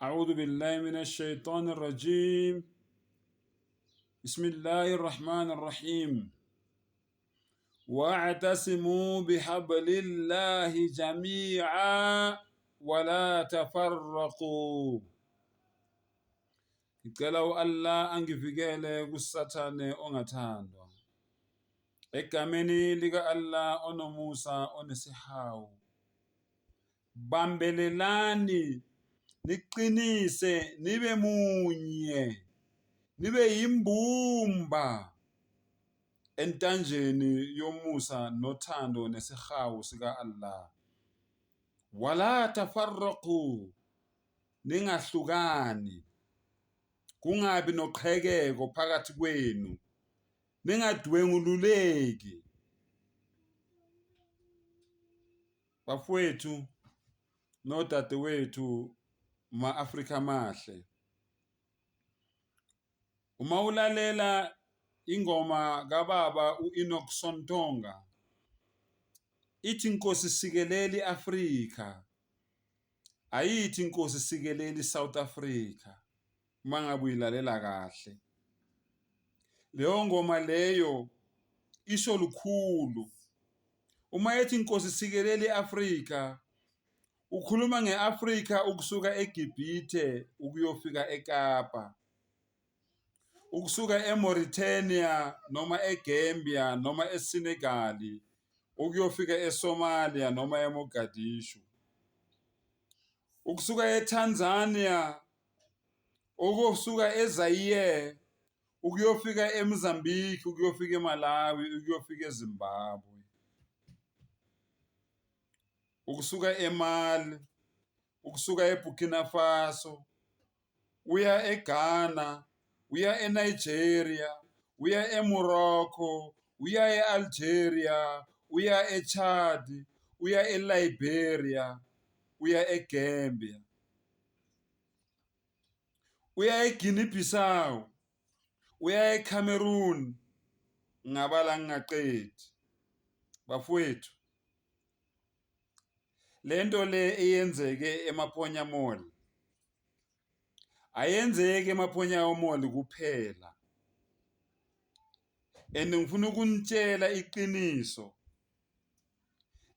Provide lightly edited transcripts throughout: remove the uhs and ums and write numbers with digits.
أعوذ بالله من الشيطان الرجيم بسم الله الرحمن الرحيم واعتصموا بحبل الله جميعا ولا تفرقوا. Ngicela u-Allah angivikele kuSathane ongathandwa. Egameni lika-Allah onomusa onesihawu. Bambelelani niqinise nibe munye nibe yimbumba entanjeni yomusa nothando nesihawu sika-Allah. Wala tafarraqu, ningahlukani, kungabi noqhekeko phakathi kwenu, ningadwengululeki. Bafowethu nodadewethu, ma-Afrika amahle, uma ulalela ingoma kababa u-Enoch Sontonga ithi Nkosi sikeleli Afrika, ayithi Nkosi sikeleli South Africa uma ngabe uyilalela kahle. Leyo ngoma leyo isho lukhulu. Uma ethi Nkosi sikeleli Afrika, ukhuluma nge-Afrika ukusuka eGibhithe ukuyofika eKapa. Ukusuka eMauritania noma eGambia noma eSenegal ukuyofika eSomalia noma eMogadishu. Ukusuka eTanzania ukusuka eZaire ukuyofika eMozambique ukuyofika eMalawi ukuyofika eZimbabwe. Ukusuka eMali ukusuka eBurkina Faso uya eGhana, uya eNigeria, uya eMorocco, uya e-Algeria, uya eChad, uya eLiberia, uya eGambia, uya eGuinea Bissau, uya eCameroon, ngabala ngingaqedi. Bafowethu, lento le eyenzeke eMaponya Mall ayenzeki eMaponya Mall kuphela. And ngifuna ukunitshela iqiniso,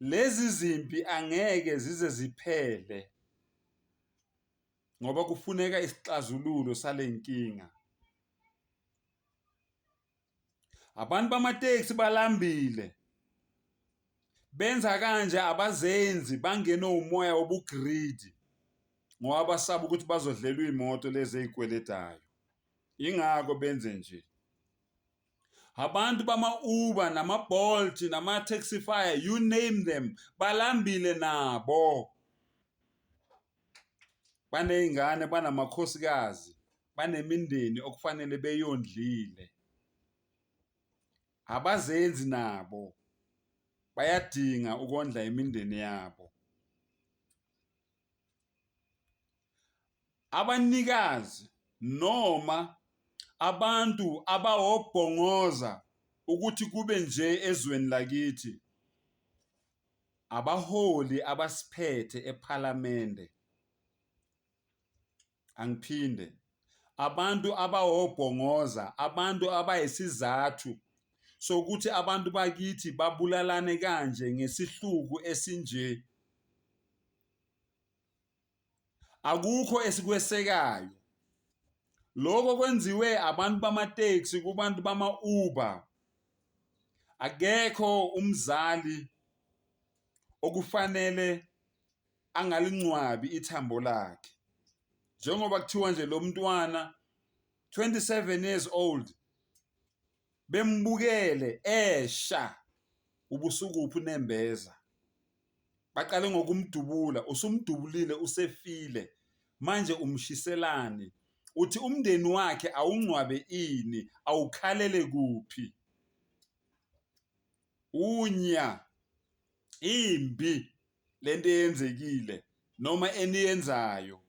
lezi zimpi angeke zize ziphele ngoba kufuneka isixazululo sale nkinga. Abantu bamatekisi balambile, benza kanje abazenzi, bangenwe umoya wobugridi ngoba basaba ukuthi bazodlelwa iy'moto lezi ey'kweletayo. Yingakho benze nje. Abantu bama-Uber nama-Bolt nama-Taxify, you name them, balambile nabo. Baney'ngane, banamakhosikazi, banemindeni okufanele beyondlile. Abazenzi nabo, bayadinga ukondla imindeni yabo. Abanikazi noma abantu abawobhongoza ukuthi kube nje ezweni lakithi, abaholi abasiphethe ePhalamende. Angiphinde, abantu abawobhongoza, abantu abayisizathu sokuthi abantu bakithi babulalane kanje ngesihluku esinje. Akukho esikwesekayo. Lokho kwenziwe abantu bamatekisi kubantu bama-Uber. Akekho umzali okufanele angalingcwabi ithambo lakhe. Njengoba kuthiwa nje lo mntwana 27 years old bembukele esha ubusukuphi unembeza. Baqale ngokumdubula, usumdubulile usefile. Manje umshiselani? Uthi umndeni wakhe awungcwabe ini, awukhalele kuphi? Unya imbi lento eyenzekile noma eniyenzayo.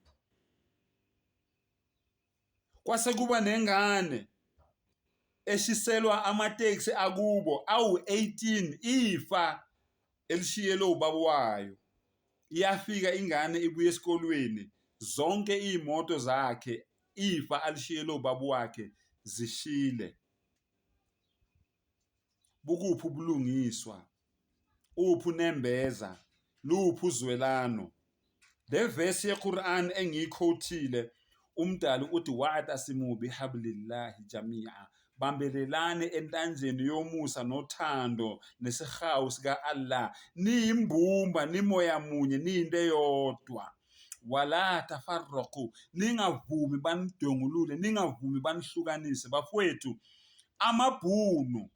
Kwase kuba nengane eshiselwa amatekisi akubo awu-18 ifa elishiyelwe ubaba wayo. Iyafika ingane ibuya esikolweni. Zonke iy'moto zakhe, ifa alishiyele ubaba wakhe zishile. Bukuphi ubulungiswa? Uphi unembeza? Luphi uzwelano? Le vesi yeQur'an engiyikhothile uMdali uthi wa'tasimu bihablillahi jami'a, bambelelani entanjeni yomusa nothando nesihawu sika-Allah, niyimbumba, nimoya munye, niyinto eyodwa. Wala tafarraqu, ningavumi banidwengulule, ningavumi banihlukanise. Bafowethu, amabhunu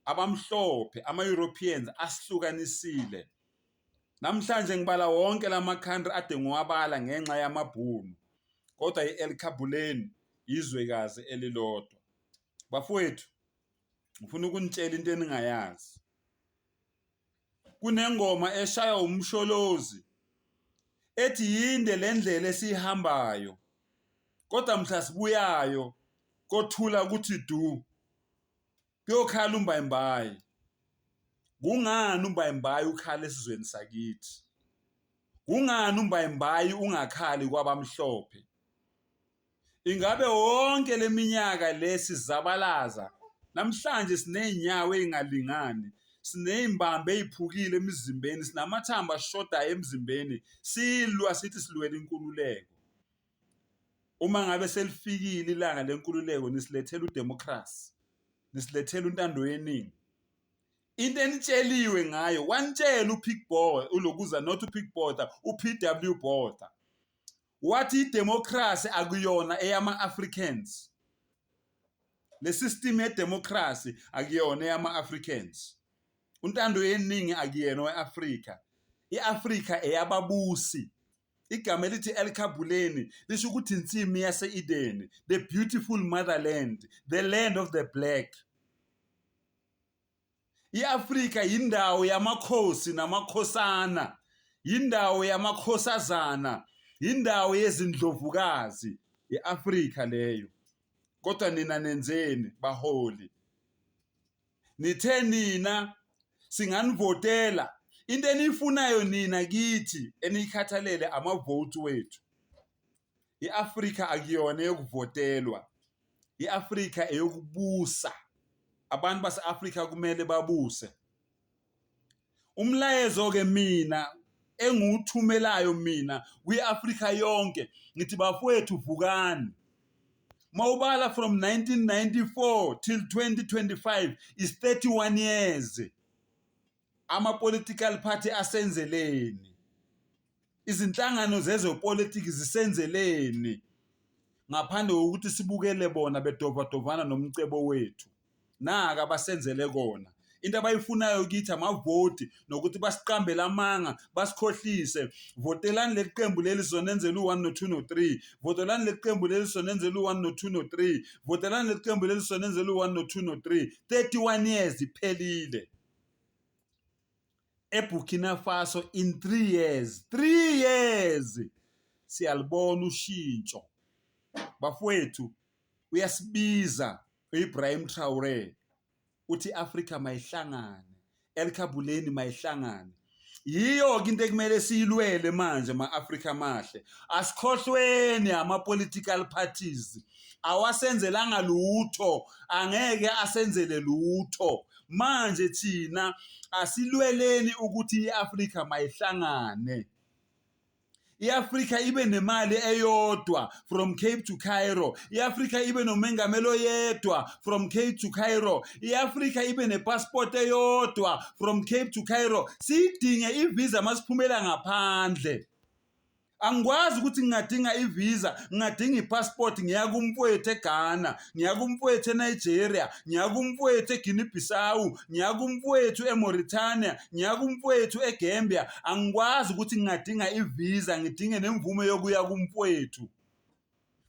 abamhlophe, ama-Europeans asihlukanisile. Namhlanje ngibala wonke lama country ade ngiwabala ngenxa yamabhunu. Kodwa i-El Kabuleni yizwekazi elilodwa. Bafowethu, ngifuna ukunitshela into eningayazi. Kunengoma eshaywa uMsholozi ethi yinde le ndlela esiyihambayo kodwa mhla sibuyayo kothula kuthi du. Kuyokhala umbayimbayi. Kungani umbayimbayi ukhala esizweni sakithi? Kungani umbayimbayi ungakhali kwabamhlophe? Ingabe wonke leminyaka le sizabalaza namhlanje sinezinyawo ezingalingani, sinezimbambo eziphukile emizimbeni, sinamathambo ashodayo emzimbeni, silwa sithi silwela inkululeko. Uma ngabe selifikile ilanga lenkululeko nisilethela udemocracy, nisilethela untando yeningi. Into enitsheliwe ngayo wanitshela uPick Boy ulokuza not uPick Botha uPW Botha wathi idemocracy akuyona eyama-Africans. Le system yedemocracy akuyona eyama-Africans. Untando yeningi akuyena owe-Afrika. I-Afrika eyababusi. Igama elithi Elkhabuleni lisho ukuthi insimi yase-Edeni, the beautiful motherland, the land of the black. I-Afrika yindawo yamakhosi namakhosana, yindawo yamakhosazana, yindawo yezindlovukazi. I-Afrika leyo. Kodwa nina nenzeni baholi? Nithe nina singanivotela into eniyifunayo nina kithi eniyikhathalele amavoti wethu. I-Afrika akuyona eyokuvotelwa. I-Afrika eyokubusa. Abantu base-Afrika kumele babuse. Umlayezo-ke mina engiwuthumelayo mina kwi-Afrika yonke ngithi bafowethu vukani. Mawubala from 1994 till 2025 is 31 years. Ama-political party asenzeleni? Izinhlangano zezopolitiki zisenzeleni? Ngaphandle kokuthi sibukele bona bedovadovana nomcebo wethu. Naka abasenzele kona. Into abayifunayo kithi amavoti nokuthi basiqambele amanga basikhohlise. Votelani leli qembu leli sizonenzela u-1 no-2 no-3. Votelani leli qembu leli sizonenzela u-1 no-2 no-3. Votelani leli qembu leli sizonenzela u-1 no-2 no-3. 31 years iphelile. EBurkina Faso in 3 years, 3 years siyalibona ushintsho. Bafowethu uyasibiza uIbrahim Traore uthi iAfrika mayihlangane, Elkhabuleni mayihlangane. Yiyo-ke into ekumele siyilwele manje ma-Afrika amahle. Asikhohlweni ama-political parties awasenzelanga lutho, angeke asenzele lutho. Manje thina asilweleni ukuthi i-Afrika mayihlangane. I-Afrika ibe nemali eyodwa from Cape to Cairo. I-Afrika ibe nomengameli oyedwa from Cape to Cairo. I-Afrika ibe nepassport eyodwa from Cape to Cairo. Siyidinge i-visa masiphumela ngaphandle. Angikwazi ukuthi ngingadinga i-visa, ngingadinga i-passport ngiya kumfowethu eGhana, ngiya kumfowethu eNigeria, ngiya kumfowethu eGuinea Bissau, ngiya kumfowethu eMauritania, ngiya kumfowethu eGambia. Angikwazi ukuthi ngingadinga i-visa, ngidinge nemvume yokuya kumfowethu.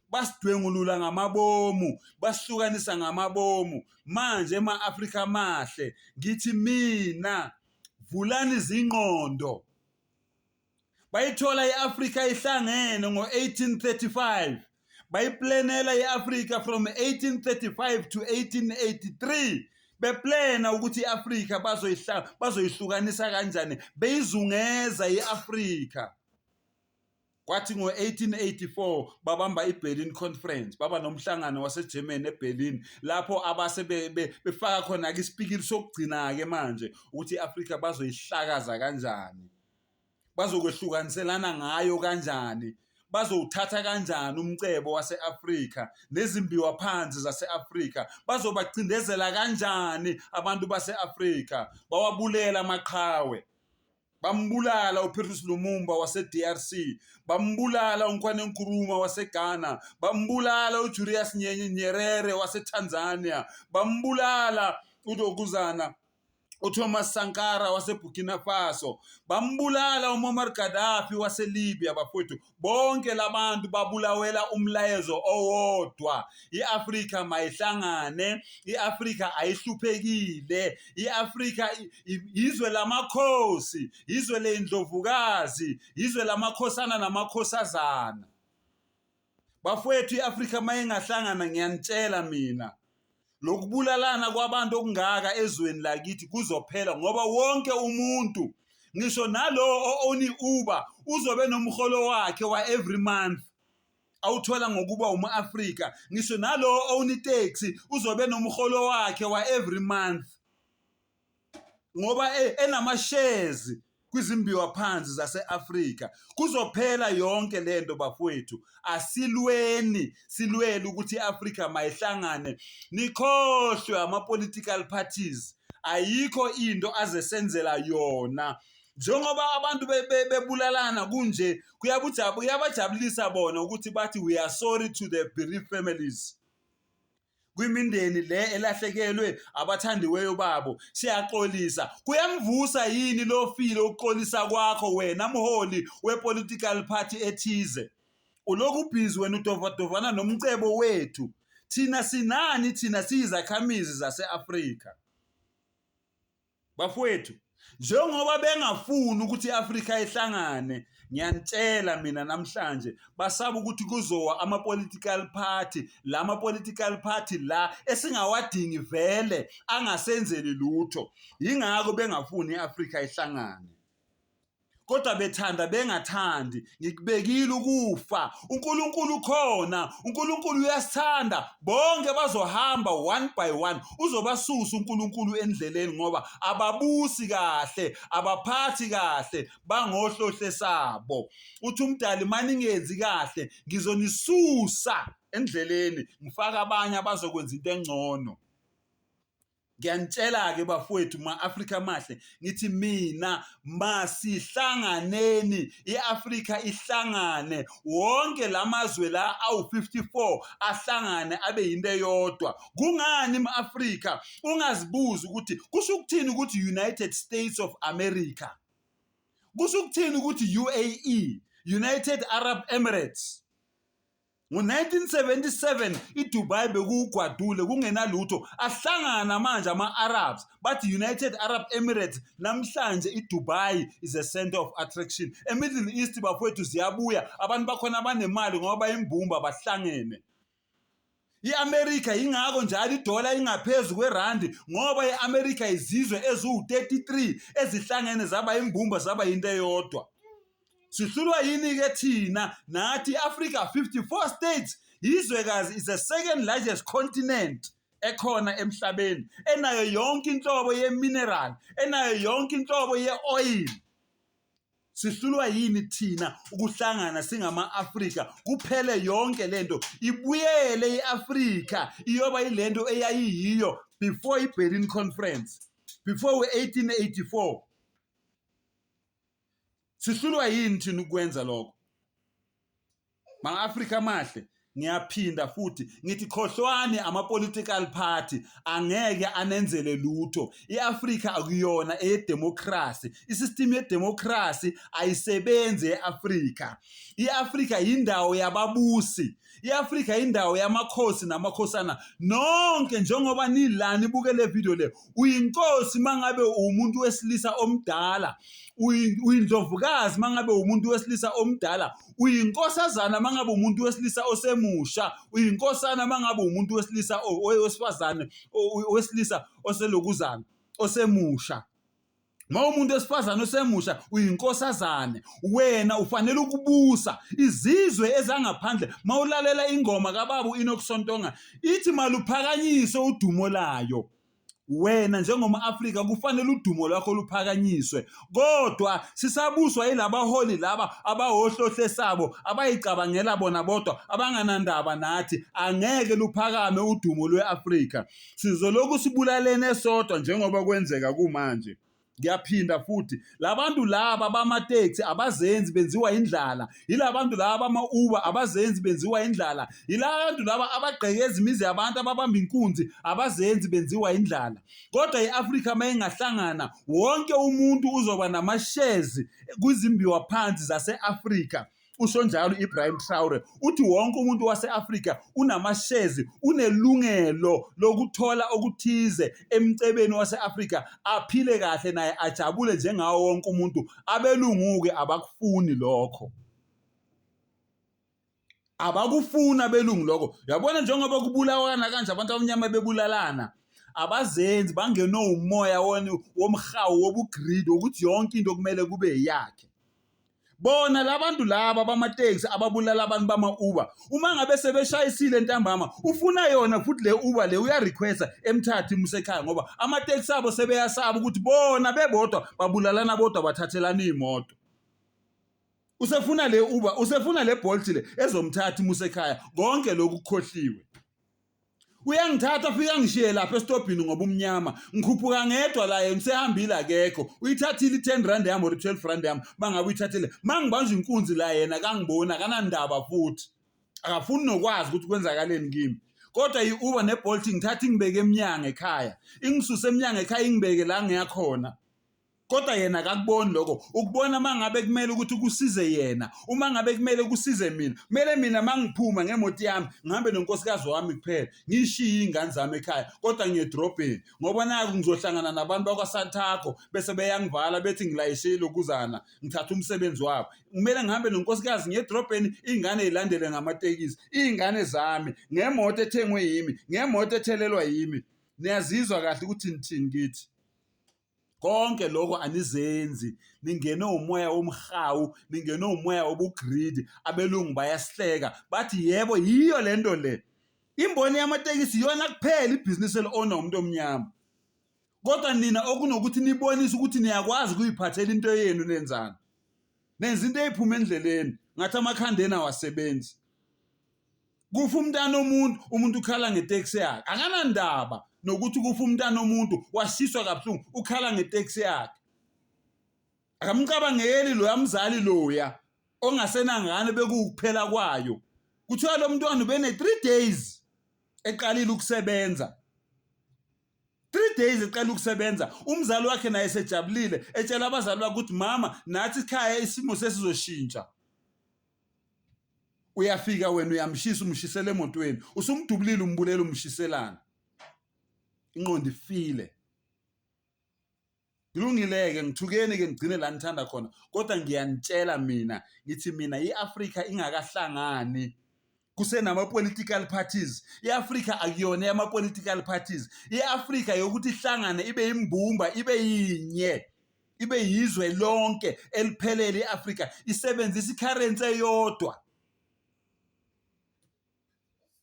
Basidwengulula ngamabomu, basihlukanisa ngamabomu. Manje ema-Afrika amahle, ngithi mina vulani izingqondo. Bayithola i-Afrika ihlangene ngo-1835. Bayiplanela i-Afrika from 1835 to 1883. Beplana ukuthi i-Afrika bazoyihlukanisa kanjani, beyizungeza i-Afrika. Kwathi ngo-1884 babamba iBerlin Conference, baba nomhlangano waseGermany eBerlin lapho abase befaka khona-ke isipikili sokugcina-ke manje ukuthi i-Afrika bazoyihlakaza kanjani, bazokwehlukaniselana ngayo kanjani, bazowuthatha kanjani umcebo wase-Afrika nezimbiwa phansi zase-Afrika, bazobacindezela kanjani abantu base-Afrika, bawabulela amaqhawe. Bambulala uPatrice Lumumba wase-DRC, bambulala uNkwame Nkrumah waseGhana, bambulala uJulius Nyerere waseTanzania, bambulala uDokuzana uThomas Sankara waseBurkina Faso, bambulala uMuammar Gaddafi waseLibya. Bafowethu, bonke labantu babulawela umlayezo owodwa: i-Afrika mayihlangane, i-Afrika ayihluphekile, i-Afrika izwe lamakhosi, izwe ley'ndlovukazi, izwe lamakhosana namakhosazana. Bafowethu, i-Afrika mayingahlangana, ngiyanitshela mina, lokubulalana kwabantu okungaka ezweni lakithi kuzophela, ngoba wonke umuntu, ngisho nalo o-own i-Uber, uzobe nomholo wakhe wa every month awuthola ngokuba umu-Afrika. Ngisho nalo own itaxi uzobe nomholo wakhe wa every month ngoba enama-shares kwizimbiwa phansi zase-Afrika. Kuzophela yonke lento, bafowethu. Asilweni, silwele ukuthi i-Afrika mayihlangane. Nikhohlwe ama-political parties, ayikho into azesenzela yona. Njengoba abantu bebulalana kunje, kuyabajabulisa bona ukuthi bathi, "We are sorry to the bereaved families." Kwimindeni le elahlekelwe abathandiweyo babo, siyaxolisa. Kuyamvusa yini lo file ukuxolisa kwakho, wena mholi we-political party ethize? Ulokhu ubhizi wena udovadovana nomcebo wethu. Thina sinani? Thina siyizakhamizi zase-Afrika, bafowethu. Njengoba bengafuni ukuthi i-Afrika ihlangane, ngiyanitshela mina namhlanje, basaba ukuthi kuzowa ama-political party la, ama-political party la esingawadingi vele, angasenzeli lutho. Yingakho bengafuni i-Afrika ihlangane. Kodwa bethanda bengathandi, ngikubekile ukufa. UNkulunkulu ukhona, uNkulunkulu uyasithanda. Bonke bazohamba one by one, uzobasusa uNkulunkulu endleleni ngoba ababusi kahle, abaphathi kahle, bangohlohle sabo. Uthi umdali, maningenzi kahle, ngizonisusa endleleni, ngifake abanye abazokwenza into engcono. Ngiyanitshela-ke, bafowethu, ma-Afrika mahle, ngithi mina masihlanganeni, i-Afrika ihlangane, wonke la mazwe la awu-54 ahlangane abe yinto eyodwa. Kungani, ma-Afrika, ungazibuzi ukuthi kusho ukuthini ukuthi United States of America? Kusho ukuthini ukuthi UAE, United Arab Emirates? Ngo-1977 iDubai bekuwugwadule, kungenalutho. Ahlangana manje ama-Arabs, bathi United Arab Emirates. Namhlanje iDubai is a center of attraction eMiddle East, bafowethu. Ziyabuya abantu bakhona banemali ngoba bayimbumba, bahlangene. I-America, ingakho njalo idola ingaphezu kwerandi, ngoba i-America izizwe eziwu-33 ezihlangene zaba imbumba, zaba yinto eyodwa. Sihlulwa yini-ke thina nathi i-Africa, 54 states, izwekazi, is the second largest continent ekhona emhlabeni, enayo yonke inhlobo ye-mineral, enayo yonke inhlobo ye-oil? Sihlulwa yini thina ukuhlangana singama-Afrika, kuphele yonke lento, ibuyele i-Afrika iyoba yilento eyayiyiyo before i-Berlin Conference, before we-1884? Sihlulwa yini thina ukwenza lokho, ma-Afrika amahle? Ngiyaphinda futhi ngithi, khohlwani ama-political party, angeke anenzele lutho. I-Afrika akuyona eyedemocracy, isystem yedemocracy ayisebenzi e-Afrika. I-Afrika yindawo yababusi, i-Afrika indawo yamakhosi namakhosana. Nonke njengoba nila nibuke le video le, uyinkosi mangabe umuntu wesilisa omdala, uyindlovukazi mangabe umuntu wesilisa omdala, uyinkosazana mangabe umuntu wesilisa osemusha, uyinkosana mangabe umuntu wesilisa wesifazane, wesilisa oselokuzana osemusha. Ma umuntu wesifazane osemusha uyinkosazane, wena ufanele ukubusa izizwe ezangaphandle. Mawulalela ingoma kababa u-Enoch Sontonga ithi maluphakanyiswe udumo layo. Wena njengoma-Afrika kufanele udumo lwakho luphakanyiswe, kodwa sisabuswa yilabaholi laba abawohlohle sabo abayicabangela bona bodwa abanganandaba nathi. Angeke luphakame udumo lwe-Afrika. Sizolokhu sibulalene sodwa njengoba kwenzeka kumanje. Ngiyaphinda futhi, labantu laba bamateksi abazenzi benziwa indlala. Yilabantu laba bama-Uber abazenzi benziwa indlala. Yilabantu laba abagqekeza imizi yabantu ababamba inkunzi abazenzi benziwa indlala. Kodwa i-Afrika uma ingahlangana, wonke umuntu uzoba namashezi kwizimbiwa phansi zase-Afrika. Usho njalo u-Ibrahim Traore uthi wonke umuntu wase-Afrika unamashezi, unelungelo lokuthola okuthize emcebeni wase-Afrika, aphile kahle naye ajabule njengawo wonke umuntu. Abelungu-ke abakufuni lokho. Abakufuni abelungu lokho. Uyabona njengoba kubulawana kanje abantu abamnyama bebulalana, abazenzi bangenwe umoya womhawu wobugridi wokuthi yonke into kumele kube eyakhe. Bona labantu laba bamatekisi ababulala abantu bama-Uber, uma ngabe sebeshayisile ntambama, ufuna yona futhi le Uber le uya-requesta emthathe imuse ekhaya ngoba amatekisi abo sebeyasaba ukuthi bona bebodwa babulalana bodwa bathathelana iy'moto. Usefuna le Uber, usefuna le Bolt le ezomthatha imuse ekhaya. Konke lokhu kukhohliwe. Uyangithatha afike angishiye lapha esitobhini ngoba umnyama. Ngikhuphuka ngedwa la yena usehambile akekho. Uyithathile i-10 rand yami or i-12 rand yami mangabe uyithathile. Mangibanjwa inkunzi la yena akangiboni akanandaba futhi. Akafuni nokwazi ukuthi kwenzakaleni kimi. Kodwa i-Uber ne-Bolt ngithatha ingibeke emnyango ekhaya. Ingisuse emnyango ekhaya ingibeke la ngiyakhona. Kodwa yena akakuboni lokho, ukubona uma ngabe kumele ukuthi kusize yena, uma ngabe kumele kusize mina. Kumele mina uma ngiphuma ngemoto yami ngihambe nonkosikazi wami kuphela, ngiyishiye iy'ngane zami ekhaya, kodwa ngiye edrobheni ngoba naku ngizohlangana nabantu bakwaSantaco bese beyangivala bethi ngilayishe ilokuzana, ngithatha umsebenzi wabo. Kumele ngihambe nonkosikazi ngiye edrobheni, iy'ngane y'landele ngamatekisi, iy'ngane zami ngemoto ethengwe yimi, ngemoto ethelelwa yimi. Niyazizwa kahle ukuthi nithini kithi? Konke lokho anizenzi, ningenwe umoya womhawu, ningenwe umoya wobugridi. Abelungu bayasihleka bathi yebo, yiyo le nto le. Imboni yamatekisi iyona kuphela ibhizinisi eli-ownwa umuntu omnyama. Kodwa nina okunokuthi nibonise ukuthi niyakwazi ukuyiphathela into yenu nenzani? Nenza into eyiphuma endleleni, ngathi amakhanda enu awasebenzi. Kufa umntana omuntu, umuntu ukhala ngeteksi yakhe. Akanandaba nokuthi kufa umntana omuntu washiswa kabuhlungu, ukhala ngeteksi yakhe. Akamcabangeli loya mzali loya ongasenangane bekuwukuphela kwayo. Kuthiwa lo mntwana ubene-3 days eqalile ukusebenza. 3 days eqala ukusebenza, umzali wakhe naye sejabulile etshela abazali bakhe ukuthi mama nathi ikhaya isimo sesizoshintsha. Uyafika wena uyamshisa umshisela emotweni, usumdubulile umbulela umshiselana. Ingqondo ifile. Kulungile-ke ngithukeni-ke ngigcine la nithanda khona, kodwa ngiyanitshela mina ngithi mina i-Afrika ingakahlangani kusenama-political parties. I-Afrika akuyona eyama-political parties. I-Afrika yokuthi ihlangane ibe imbumba ibe yinye ibe yizwe lonke eliphelele. I-Afrika isebenzisa i-currency eyodwa,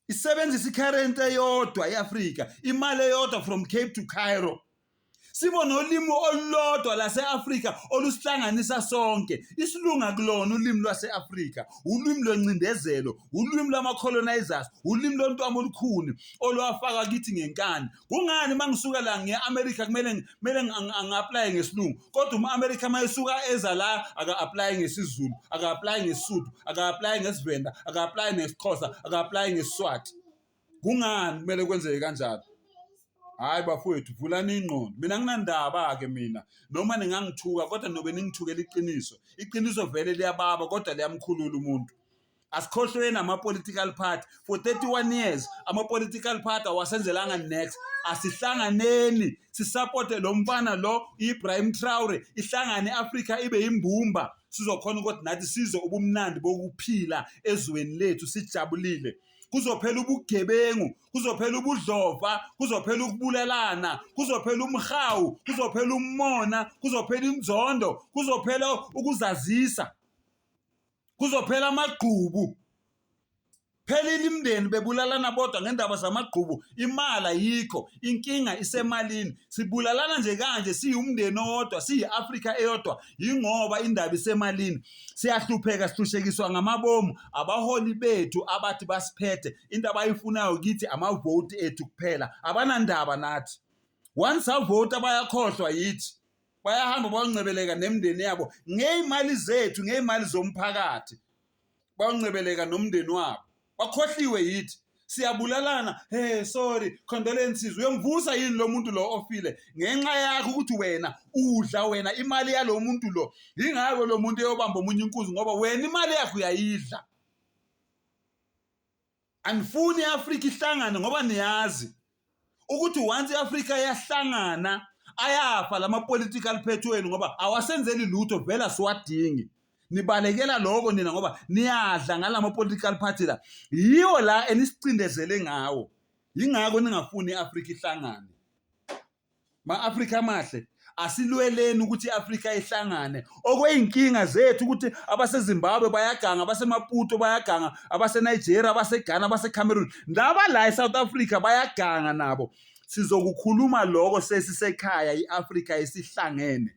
isebenzisa i-currency eyodwa i-Afrika, imali eyodwa from Cape to Cairo. Sibo nolimi olulodwa lase-Afrika olusihlanganisa sonke. Isilungu akulona ulimi lwase-Afrika, ulimi lwencindezelo, ulimi lwama-colonizers, ulimi lontwamo olukhuni olwafakwa kithi ngenkani. Kungani uma ngisuka la ngiye e-America kumele kumele ngi-aplaye ngesilungu, kodwa uma-America uma esuka eza la aka-aplayi ngesiZulu, aka-aplayi ngesiSuthu, aka-aplayi ngesiVenda, aka-aplayi ngesiXhosa, aka-aplayi ngesiSwati? Kungani kumele kwenzeke kanjalo? Hhayi bafowethu, vulani ingqondo. Mina anginandaba-ke mina noma ningangithuka, kodwa nobe ningithukela iqiniso. Iqiniso vele liyababa kodwa liyamkhulula umuntu. Asikhohlweni ama-political party. For 31 years ama-political party awasenzelanga next. Asihlanganeni sisapote lo mfana lo Ibrahim Traore, ihlangane i-Afrika ibe imbumba, sizokhona ukuthi nathi sizwe ubumnandi bokuphila ezweni lethu sijabulile. Kuzophela ubugebengu, kuzophela ubudlova, kuzophela ukubulalana, kuzophela umhawu, kuzophela umona, kuzophela inzondo, kuzophela ukuzazisa, kuzophela amagqubu. Phelile imndeni bebulalana bodwa ngendaba zamagqubu, imali ayikho, inkinga isemalini. Sibulalana nje kanje siwumndeni owodwa, siyi-Afrika eyodwa, yingoba indaba isemalini. Siyahlupheka, sihlushekiswa ngamabomu abaholi bethu abathi basiphethe. Into abayifunayo kithi amavoti ethu kuphela, abanandaba nathi. Once savota bayakhohlwa yithi, bayahamba bayoncebeleka nemindeni yabo ngey'mali zethu, ngey'mali zomphakathi. Bayoncebeleka nomndeni wabo, bakhohliwe yithi. Siyabulalana, hey sorry, condolences. Uyomvusa yini lo muntu lo ofile ngenxa yakho ukuthi wena udla wena imali yalo muntu lo? Yingakho lo muntu eyobamba omunye inkunzi, ngoba wena imali yakho uyayidla. Anifuni i-Afrika ihlangane ngoba niyazi ukuthi once i-Afrika yahlangana ayafa lama political party wenu, ngoba awasenzeli lutho, vele asiwadingi. Nibalekela lokho nina ngoba niyadla ngalama political party la, yiwo la enisicindezele ngawo. Yingakho ningafuni i-Afrika ihlangane. Ma-Afrika amahle, asilweleni ukuthi i-Afrika ihlangane. Okweyinkinga zethu ukuthi abaseZimbabwe bayaganga, abaseMaputo bayaganga, abaseNigeria, abaseGhana, abaseCameroon, laba la eSouth Africa bayaganga nabo. Sizokukhuluma lokho sesisekhaya, i-Afrika isihlangene.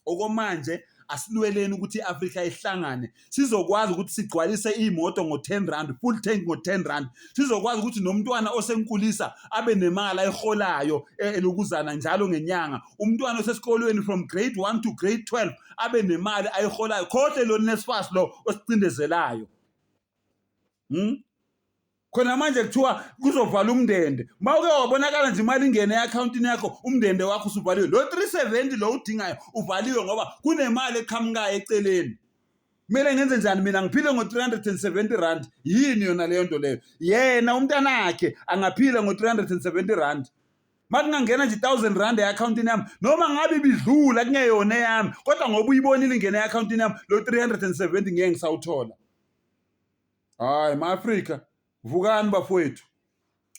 Okwamanje asilweleni ukuthi i-Afrika ihlangane, sizokwazi ukuthi sigcwalise iy'moto ngo-10 rand, full tank ngo-10 rand. Sizokwazi ukuthi nomntwana osenkulisa abe nemali ayiholayo elokuzana njalo ngenyanga. Umntwana osesikolweni from grade 1 to grade 12 abe nemali ayiholayo. Khohle lo NSFAS lo osicindezelayo. Khona manje kuthiwa kuzovala umndende. Uma uke wabonakala nje imali ingene e-akhawuntini yakho, umndende wakho usuvaliwe. Lo 370 lo udingayo uvaliwe ngoba kunemali eqhamukayo eceleni. Kumele ngenze njani mina ngiphile ngo-370 rand? Yini yona leyo nto leyo? Yena umntanakhe angaphila ngo-370 rand. Uma kungangena nje 1000 rand e-akhawuntini yami, noma ngabe ibidlula kungeyona eyami, kodwa ngoba uyibonile ingena e-akhawuntini yami, lo 370 ngeke ngisawuthola. Hayi ma-Afrika, vukani bafowethu,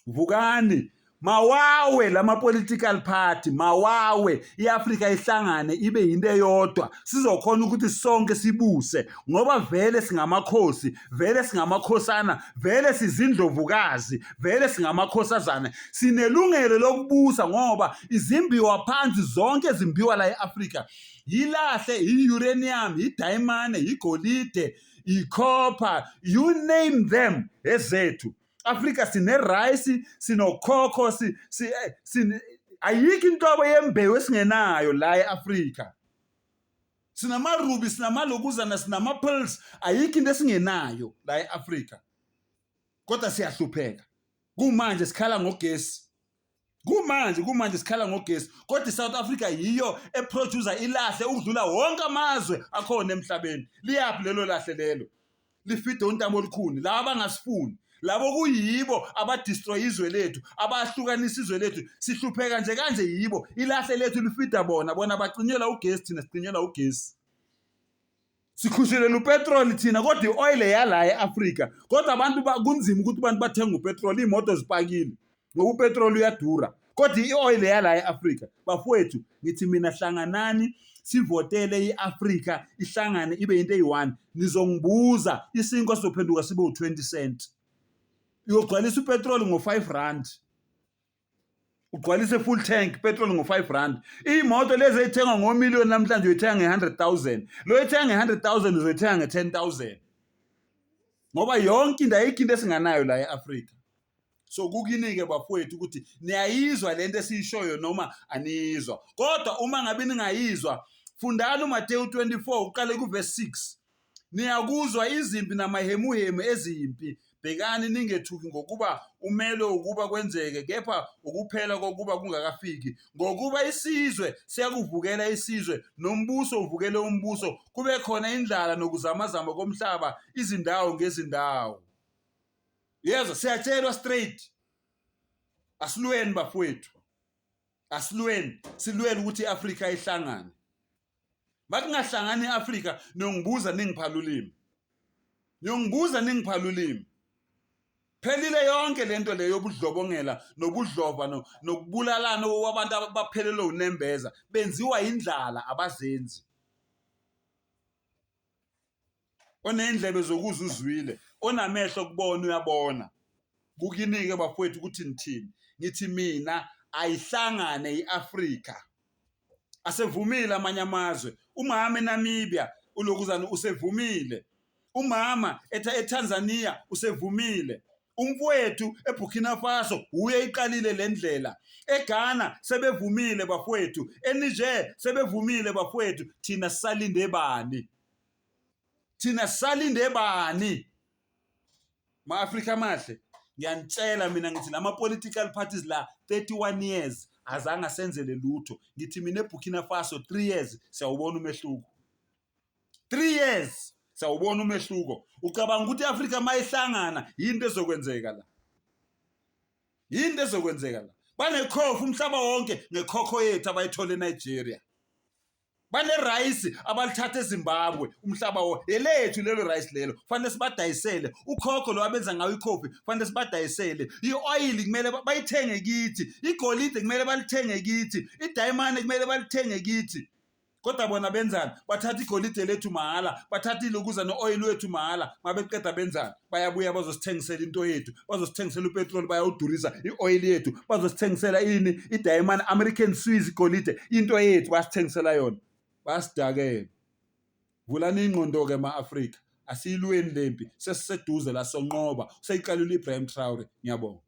vukani. Mawawe lama political party, mawawe, iAfrika ihlangane ibe yinto eyodwa, sizokhona ukuthi sonke sibuse, ngoba vele singamakhosi, vele singamakhosana, vele sizindlovukazi, vele singamakhosazana, sinelungelo lokubusa, ngoba izimbiwa phansi zonke zimbiwa la eAfrika. Yilahle, yi-uranium, yidayimane, yigolide, ikhopha, you name them, ezethu. Afrika sine-rice, sinokhokho, ayikho inhlobo yembewu esingenayo la e-Afrika. Sinamarubi, sinamalokuzana, sinama-pills, ayikho into esingenayo la e-Afrika. Kodwa siyahlupheka. Kumanje sikhala ngogesi. Kumanje sikhala ngogesi, kodwa iSouth Africa yiyo eproducer ilahle ukudlula wonke amazwe akhona emhlabeni. Liyaphi lelo lahle lelo? Lifide untamo olukhuni laba abangasifuni, labo kuyibo abadestroy izwe lethu, abahlukanisa izwe lethu. Sihlupheka nje kanje yibo. Ilahle lethu lifida bona, bona bacinyelwa ugesi, thina sicinyelwa ugesi. Sikhushelela upetroli thina, kodwa i-oil yala e-Afrika. Kodwa abantu kunzima ukuthi abantu bathenge upetroli, iy'moto zipakile ngoba upetroli uyadura, kodwa i-oil yala e-Afrika. Bafowethu, ngithi mina hlanganani, sivotele i-Afrika ihlangane ibe into eyi-one. Nizongibuza, isinkwa sizophenduka sibe u-20 cent. Uyogcwalisa upetroli ngo-5 rand, ugcwalise full tank petrol ngo-5 rand. Iy'moto lezi ey'thengwa ngomiliyoni namhlanje uyithenga nge-100,000, lo oyithenga nge-100,000 uzoyithenga nge-10,000, ngoba yonke into, ayikho into esinganayo la e-Afrika. So kukini-ke bafowethu ukuthi niyayizwa lento esiyishoyo noma aniyizwa. Kodwa uma ngabe ningayizwa, fundani uMateyu 24 uqale kuvesi 6. Niyakuzwa izimpi namahemuhemu ezimpi, bhekani ningethuki, ngokuba umelwe ukuba kwenzeke, kepha ukuphela kokuba kungakafiki. Ngokuba isizwe siyakuvukela isizwe, nombuso uvukele umbuso, kube khona indlala nokuzamazama komhlaba izindawo ngezindawo. Yezwa, siyatshelwa straight. Asilweni bafowethu, asilweni, silwele ukuthi i-Afrika ihlangane. Makungahlangani i-Afrika, niyongibuza ningiphala ulimi, niyongibuza ningiphala ulimi. Phelile yonke lento leyo yobudlobongela nobudlova nokubulalana kwabantu abaphelelwe unembeza benziwa indlala abazenzi. Onendlebe zokuzwa uzwile, onamehlo okubona uyabona. Kukinike bafowethu ukuthi nithini. Ngithi mina ayihlangane i-Afrika. Asevumile amanye amazwe. Umama eNamibia ulokuzana usevumile. Umama eTanzania usevumile. Umfowethu eBurkina Faso uye iqalile le ndlela. EGhana sebevumile bafowethu. ENiger sebevumile bafowethu. Thina sisalinde bani? Thina sisalinde bani? Ma-Afrika amahle, ngiyanitshela mina ngithi lama political parties la 31 years azange asenzele lutho. Ngithi mina eBurkina Faso 3 years siyawubona umehluko. 3 years siyawubona umehluko. Ucabanga ukuthi iAfrika mayihlangana yini ezokwenzeka la? Yini ezokwenzeka la? Banekhofu umhlaba wonke ngekhokho yethu abayithola eNigeria. Banerayisi abalithatha eZimbabwe umhlaba wo elethu lelo rayisi lelo fanele sibadayisele ukhokho lo abenza ngawo ikhofi fanele sibadayisele i-oyili kumele bayithenge kithi igolide kumele balithenge kithi idayimane kumele balithenge kithi kodwa bona benzani bathatha igolide lethu mahhala bathatha ilokuza no-oyili wethu mahhala mabeqeda benzani bayabuya bazosithengisela into yethu bazosithengisela upetroli bayawudurisa i-oyili yethu bazosithengisela ini idayimane American Swiss igolide into yethu bayasithengisela yona bayasidakela vulani ingqondo-ke ma-Afrika asiyilweni lempi sesiseduze la sonqoba seyiqalile u-Ibrahim Traore ngiyabonga.